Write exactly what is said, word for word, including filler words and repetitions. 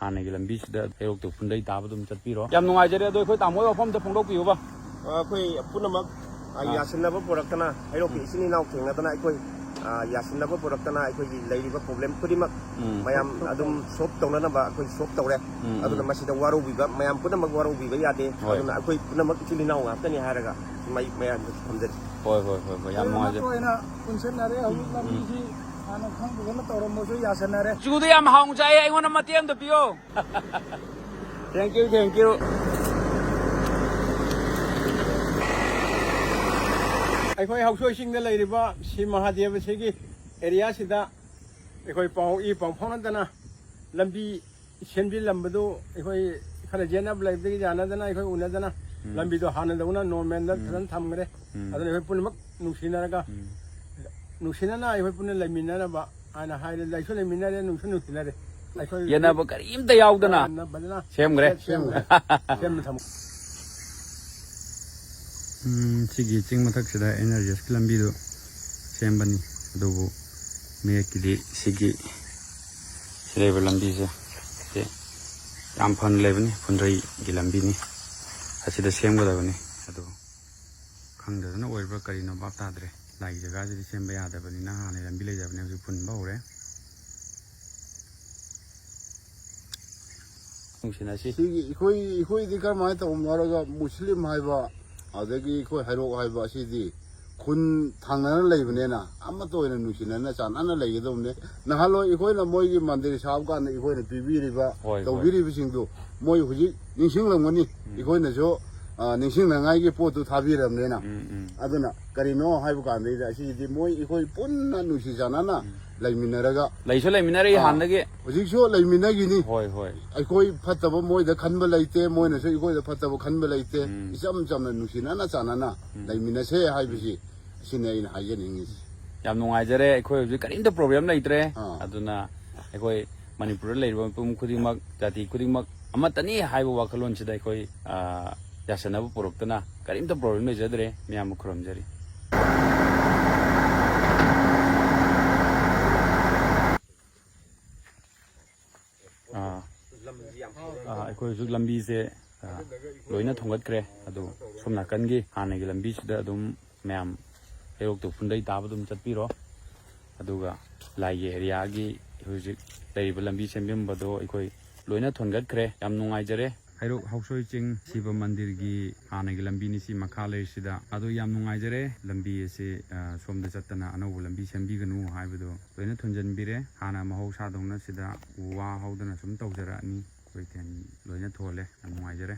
ꯍꯥꯟꯅꯒꯤ ꯂꯝꯕꯤꯁꯤꯗ ꯍꯩꯔꯣꯛꯇ ꯎꯐꯨꯟꯗꯩ ꯇꯥꯕ ꯑꯗꯨꯝ ꯆꯠꯄꯤꯔꯣ꯫ ꯌꯥꯝ ꯅꯨꯡꯉꯥꯏꯖꯔꯦ꯫ ꯑꯗꯣ ꯑꯩꯈꯣꯏ ꯇꯥꯃꯣ ꯋꯥꯐꯝ ꯑꯝꯇ ꯐꯣꯡꯗꯣꯛꯄꯤꯌꯨꯕ꯫ ꯑ, ꯑꯩꯈꯣꯏ ꯄꯨꯝꯅꯃꯛ, ꯑ, ꯑꯥ꯫ ꯌꯥꯁꯤꯟꯅꯕ ꯄꯨꯔꯛꯇꯅ, ꯍꯩꯔꯣꯛꯀꯤ ꯎꯝ꯫ ꯏꯆꯤꯟ ꯏꯅꯥꯎ ꯊꯦꯡꯅꯗꯅ ꯑꯩꯈꯣꯏ, ꯑ, ꯌꯥꯁꯤꯟꯅꯕ ꯄꯨꯔꯛꯇꯅ ꯑꯩꯈꯣꯏꯒꯤ ꯂꯩꯔꯤꯕ problem ꯈꯨꯗꯤꯡꯃꯛ ꯎꯝ꯫ ꯃꯌꯥꯝ ꯑꯗꯨꯝ solve ꯇꯧꯅꯅꯕ ꯑꯩꯈꯣꯏ solve ꯇꯧꯔꯦ꯫ ꯎꯝ, ꯑꯗꯨꯅ ꯎꯝ꯫ ꯃꯁꯤꯗ ꯋꯥꯔꯧꯕꯤꯕ, ꯃꯌꯥꯝ ꯄꯨꯝꯅꯃꯛ ꯋꯥꯔꯧꯕꯤꯕ ꯌꯥꯗꯦ꯫ ꯍꯣꯏ꯫ ꯑꯗꯨꯅ ꯑꯩꯈꯣꯏ ꯄꯨꯝꯅꯃꯛ ꯏꯆꯤꯜ ꯏꯅꯥꯎ ꯉꯥꯛꯇꯅꯤ ꯍꯥꯏꯔꯒ ꯃꯩ ꯃꯌꯥꯝꯗ ꯊꯝꯖꯔꯤ꯫ ꯍꯣꯏ, ꯍꯣꯏ, ꯍꯣꯏ, ꯍꯣꯏ, ꯌꯥꯝ ꯂꯣꯏꯅꯃꯛ ꯅꯨꯡꯉꯥꯏꯖꯔꯦ꯫ ꯂꯣꯏꯅ ꯄꯨꯟꯁꯤꯟꯅꯔꯦ꯫ ꯍꯧꯖꯤꯛ ꯎꯝ꯫ ꯂꯝꯕꯤꯁꯤ ꯍꯥꯟꯅ ꯈꯪꯗꯗꯅ ꯇꯧꯔꯝꯕꯁꯨ ꯌꯥꯁꯟꯅꯔꯦ꯫ ꯆꯨꯗ ꯌꯥꯝ ꯍꯥꯎꯅ ꯆꯥꯏꯌꯦ, ꯑꯩꯉꯣꯟꯗ ꯃꯇꯦꯛ ꯑꯃꯇ ꯄꯤꯌꯣ꯫ Thank you, thank you꯫ ꯑꯩꯈꯣꯏ ꯍꯧꯁꯣꯏ ꯆꯤꯡꯗ ꯂꯩꯔꯤꯕ ꯁꯤ ꯃꯍꯥꯗꯦꯕ ꯁꯤꯒꯤ area ꯁꯤꯗ ꯑꯩꯈꯣꯏ ꯄꯥꯎ ꯏ ꯄꯥꯎ ꯐꯥꯎꯅꯗꯅ ꯂꯝꯕꯤ ꯁꯦꯝꯖꯤꯜꯂꯝꯕꯗꯨ ꯑꯩꯈꯣꯏ ꯈꯔ ꯌꯦꯠꯅꯕ ꯂꯩꯕꯗꯒꯤ ꯌꯥꯅꯗꯅ ꯑꯩꯈꯣꯏ ꯎꯅꯗꯅ ꯎꯝ꯫ ꯂꯝꯕꯤꯗꯣ ꯍꯥꯟꯅꯗꯧꯅ normal ꯗ ꯎꯝ꯫ ꯐꯖꯅ ꯊꯝꯈ꯭ꯔꯦ꯫ ꯎꯝ꯫ ꯑꯗꯨꯅ ꯑꯩꯈꯣꯏ ꯄꯨꯝꯅꯃꯛ ꯅꯨꯡꯁꯤꯅꯔꯒ ꯎꯝ꯫ ꯅꯨꯡꯁꯤꯅꯅ ꯑꯩꯈꯣꯏ ꯄꯨꯟꯅ ꯂꯩꯃꯤꯟꯅꯅꯕ ꯍꯥꯏꯅ ꯍꯥꯏꯔꯦ꯫ ꯂꯩꯁꯨ ꯂꯩꯃꯤꯟꯅꯔꯦ, ꯅꯨꯡꯁꯨ ꯅꯨꯡꯁꯤꯅꯔꯦ꯫ ꯑꯩꯈꯣꯏ ꯌꯦꯠꯅꯕ ꯀꯔꯤꯝꯇ ꯌꯥꯎꯗꯅ ꯌꯥꯝꯅ ꯐꯖꯅ ꯁꯦꯝꯈ꯭ꯔꯦ꯫ ꯁꯦꯝꯈ꯭ꯔꯦ꯫ ꯁꯦꯝꯅ ꯊꯝꯃꯦ꯫ ꯎꯝ, ꯁꯤꯒꯤ ꯆꯤꯡ ꯃꯊꯛꯁꯤꯗ N R G S ꯀꯤ ꯂꯝꯕꯤꯗꯨ ꯁꯦꯝꯕꯅꯤ, ꯑꯗꯨꯕꯨ ꯃꯌꯦꯛꯀꯤꯗꯤ ꯁꯤꯒꯤ ꯁꯤ ꯂꯩꯕ ꯂꯝꯕꯤꯁꯦ ꯁꯤ ꯌꯥꯝ ꯐꯅ ꯂꯩꯕꯅꯤ, ꯐꯨꯟꯗ꯭ꯔꯩꯒꯤ ꯂꯝꯕꯤꯅꯤ, ꯑꯁꯤꯗ ꯁꯦꯝꯒꯗꯕꯅꯤ꯫ ꯑꯗꯨ ꯈꯪꯗꯗꯅ ꯑꯣꯏꯕ꯭ꯔꯥ ꯀꯔꯤꯅꯣ ꯚꯥꯞ ꯇꯥꯗ꯭ꯔꯦ꯫ ꯂꯥꯏꯒꯤ ꯖꯒꯥꯁꯤꯗꯤ ꯁꯦꯝꯕ ꯌꯥꯗꯕꯅꯤꯅ ꯍꯥꯟꯅ ꯂꯝꯕꯤ ꯂꯩꯖꯕꯅꯦ, ꯍꯧꯖꯤꯛ ꯐꯨꯟꯕ ꯍꯧꯔꯦ꯫ ꯅꯨꯡꯁꯤꯅꯁꯤ꯫ ꯁꯤꯒꯤ ꯑꯩꯈꯣꯏ, ꯑꯩꯈꯣꯏꯗꯤ ꯀꯔꯝꯍꯥꯏꯅ ꯇꯧꯕꯅꯣ ꯍꯥꯏꯔꯒ ꯃꯨꯁꯂꯤꯝ ꯍꯥꯏꯕ, ꯑꯗꯒꯤ ꯑꯩꯈꯣꯏ ꯍꯩꯔꯣꯛ ꯍꯥꯏꯕ ꯑꯁꯤꯗꯤ ꯈꯨꯟ ꯊꯪꯅꯅ ꯂꯩꯕꯅꯤꯅ ꯑꯃꯠꯇ ꯑꯣꯏꯅ ꯅꯨꯡꯁꯤꯅꯅ ꯆꯥꯟꯅꯅ ꯂꯩꯒꯗꯧꯕꯅꯦ꯫ ꯅꯍꯥꯟꯋꯥꯏ ꯑꯩꯈꯣꯏꯅ ꯃꯣꯏꯒꯤ ꯃꯟꯗꯤꯔ ꯁꯥꯕ ꯀꯥꯟꯗ ꯑꯩꯈꯣꯏꯅ ꯄꯤꯕꯤꯔꯤꯕ, ꯍꯣꯏ, ꯍꯣꯏ꯫ ꯇꯧꯕꯤꯔꯤꯕꯁꯤꯡꯗꯨ ꯃꯣꯏ ꯍꯧꯖꯤꯛ ꯅꯤꯡꯁꯤꯡꯂꯝꯒꯅꯤ꯫ ꯎꯝ꯫ ꯑꯩꯈꯣꯏꯅꯁꯨ, ꯑ, ꯅꯤꯡꯁꯤꯡꯅꯉꯥꯏꯒꯤ ꯄꯣꯠꯇꯨ ꯊꯥꯕꯤꯔꯕꯅꯤꯅ꯫ ꯎꯝ, ꯎꯝ꯫ ꯑꯗꯨꯅ ꯀꯔꯤꯅꯣ ꯍꯥꯏꯕ ꯀꯥꯟꯗ ꯑꯁꯤꯒꯤꯗꯤ ꯃꯣꯏ ꯑꯩꯈꯣꯏ ꯄꯨꯟꯅ ꯅꯨꯡꯁꯤ ꯆꯥꯟꯅꯅ ꯎꯝ꯫ ꯂꯩꯃꯤꯟꯅꯔꯒ, ꯂꯩꯁꯨ ꯂꯩꯃꯤꯟꯅꯔꯛꯏ ꯑꯥ, ꯍꯥꯟꯅꯗꯒꯤ꯫ ꯍꯧꯖꯤꯛꯁꯨ ꯂꯩꯃꯤꯟꯅꯈꯤꯅꯤ꯫ ꯍꯣꯏ, ꯍꯣꯏ꯫ ꯑꯩꯈꯣꯏ ꯐꯠꯇꯕ ꯃꯣꯏꯗ ꯈꯟꯕ ꯂꯩꯇꯦ, ꯃꯣꯏꯅꯁꯨ ꯑꯩꯈꯣꯏꯗ ꯐꯠꯇꯕ ꯈꯟꯕ ꯂꯩꯇꯦ꯫ ꯎꯝ꯫ ꯏꯆꯝ ꯆꯝꯅ ꯅꯨꯡꯁꯤꯅꯅ ꯆꯥꯟꯅꯅ ꯎꯝ꯫ ꯂꯩꯃꯤꯟꯅꯁꯦ ꯍꯥꯏꯕꯁꯤ ꯑꯁꯤꯅꯤ ꯑꯩꯅ ꯍꯥꯏꯖꯅꯤꯡꯉꯤꯁꯤ꯫ ꯌꯥꯝ ꯅꯨꯡꯉꯥꯏꯖꯔꯦ꯫ ꯑꯩꯈꯣꯏ ꯍꯧꯖꯤꯛ ꯀꯔꯤꯝꯇ problem ꯂꯩꯇ꯭ꯔꯦ꯫ ꯑꯥ꯫ ꯑꯗꯨꯅ ꯑꯩꯈꯣꯏ ꯃꯅꯤꯄꯨꯔꯗ ꯂꯩꯔꯤꯕ ꯃꯤꯄꯨꯝ ꯈꯨꯗꯤꯡꯃꯛ, ꯖꯥꯇꯤ ꯈꯨꯗꯤꯡꯃꯛ ꯑꯃꯠꯇꯅꯤ ꯍꯥꯏꯕ ꯋꯥꯈꯜꯂꯣꯟꯁꯤꯗ ꯑꯩꯈꯣꯏ, ꯑ, ꯌꯥꯁꯟꯅꯕ ꯄꯨꯔꯛꯇꯅ ꯀꯔꯤꯝꯇ problem ꯂꯩꯖꯗ꯭ꯔꯦ꯫ ꯃꯌꯥꯝꯕꯨ ꯈꯨꯔꯨꯝꯖꯔꯤ꯫ ꯑꯥ꯫ ꯑꯩꯈꯣꯏ ꯍꯧꯖꯤꯛ ꯂꯝꯕꯤꯁꯦ ꯂꯣꯏꯅ ꯊꯣꯡꯒꯠꯈ꯭ꯔꯦ꯫ ꯑꯗꯨ ꯁꯣꯝ ꯅꯥꯀꯟꯒꯤ ꯍꯥꯟꯅꯒꯤ ꯂꯝꯕꯤꯁꯤꯗ ꯑꯗꯨꯝ ꯃꯌꯥꯝ ꯍꯩꯔꯣꯛꯇ ꯎꯐꯨꯟꯗꯩ ꯇꯥꯕ ꯑꯗꯨꯝ ꯆꯠꯄꯤꯔꯣ꯫ ꯑꯗꯨꯒ ꯂꯥꯏꯒꯤ ꯑꯦꯔꯤꯌꯥꯒꯤ ꯍꯧꯖꯤꯛ ꯂꯩꯔꯤꯕ ꯂꯝꯕꯤ ꯁꯦꯝꯕꯤꯔꯝꯕꯗꯣ ꯑꯩꯈꯣꯏ ꯂꯣꯏꯅ ꯊꯣꯟꯒꯠꯈ꯭ꯔꯦ꯫ ꯌꯥꯝ ꯅꯨꯡꯉꯥꯏꯖꯔꯦ꯫ ꯍꯩꯔꯣꯛ ꯍꯥꯎꯁꯣꯏ ꯆꯤꯡ ꯁꯤꯕ ꯃꯟꯗꯤꯔꯒꯤ ꯍꯥꯟꯅꯒꯤ ꯂꯝꯕꯤꯅꯤ ꯁꯤ ꯃꯈꯥ ꯂꯩꯔꯤꯁꯤꯗ꯫ ꯑꯗꯣ ꯌꯥꯝ ꯅꯨꯡꯉꯥꯏꯖꯔꯦ꯫ ꯂꯝꯕꯤ ꯑꯁꯤ ꯁꯣꯝꯗ ꯆꯠꯇꯅ ꯑꯅꯧꯕ ꯂꯝꯕꯤ ꯁꯦꯝꯕꯤꯒꯅꯨ ꯍꯥꯏꯕꯗꯣ ꯂꯣꯏꯅ ꯊꯣꯟꯖꯟꯕꯤꯔꯦ꯫ ꯍꯥꯟꯅ ꯃꯍꯧꯁꯥꯗꯧꯅ ꯁꯤꯗ ꯎ ꯋꯥ ꯍꯧꯗꯅ ꯁꯨꯝ ꯇꯧꯖꯔꯛꯑꯅꯤ꯫ ꯑꯩꯈꯣꯏ ꯂꯣꯏꯅ ꯊꯣꯜꯂꯦ꯫ ꯌꯥꯝ ꯅꯨꯡꯉꯥꯏꯖꯔꯦ꯫